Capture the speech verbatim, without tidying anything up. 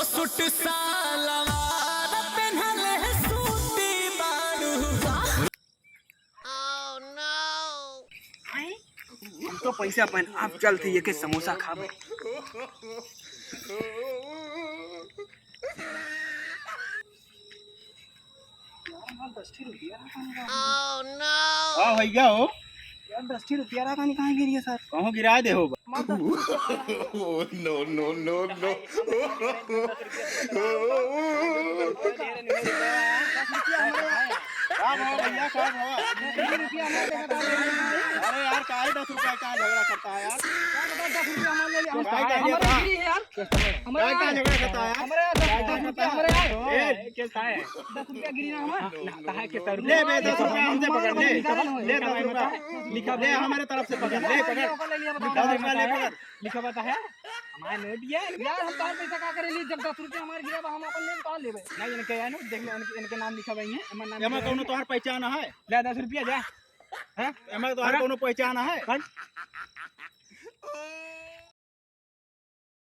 सूट सलवार पहनले सूती बारू। हम तो पैसा पहन, आप चलते ये के समोसा खाबे। यार, हमार दस ठी रुपया रहा कहाँ गिरा? हाँ भैया हो। यार, दस ठी रुपया रहा कहाँ, कहाँ गिर गया सर? कहूँ गिरा दे हो बा। हमार दस ठी रुपया रहा। Oh, no, no, no, no। दस रुपया हमारे का भाव भैया, का भाव? दस रुपया हमारे का भाव? अरे यार, काहे दस रुपया का झगड़ा करता है यार? यार, बताओ, दस रुपया हमारे ले लिया। हम काहे का हमारे झगड़ा? गिरी है यार। हमारे काहे का यहाँ। झगड़ा करता है यार? हमारे यहाँ दस रुपया, हमारे यहाँ। ए, के का है? दस रुपया गिरी ना हमार। हाँ, ना, कहा के सर? ले बे, दस रुपया हमसे पकड़, ले। ले, दस रुपया। लिखा ले, बे। हमारे तरफ से पकड़, ले, पकड़। ले लिया, बताओ। दस रुपया ले, पकड़। लिखा बता है। हमारा नोट ये है। यार, हम तोहर पैसा का करे ली, जब दस रुपया हमार गिरा बा, हम अपन लेब, कहाँ लेबे? नहीं, इनके है ना, देख लो, इनके, इनके नाम लिखा बा, ये हमार नाम एमा लिखा बा। कौनो तोहर पहचान है? ले, दस रुपया जा। हैं? एमा तोहर हाँ? कौनो पहचान है? कौन?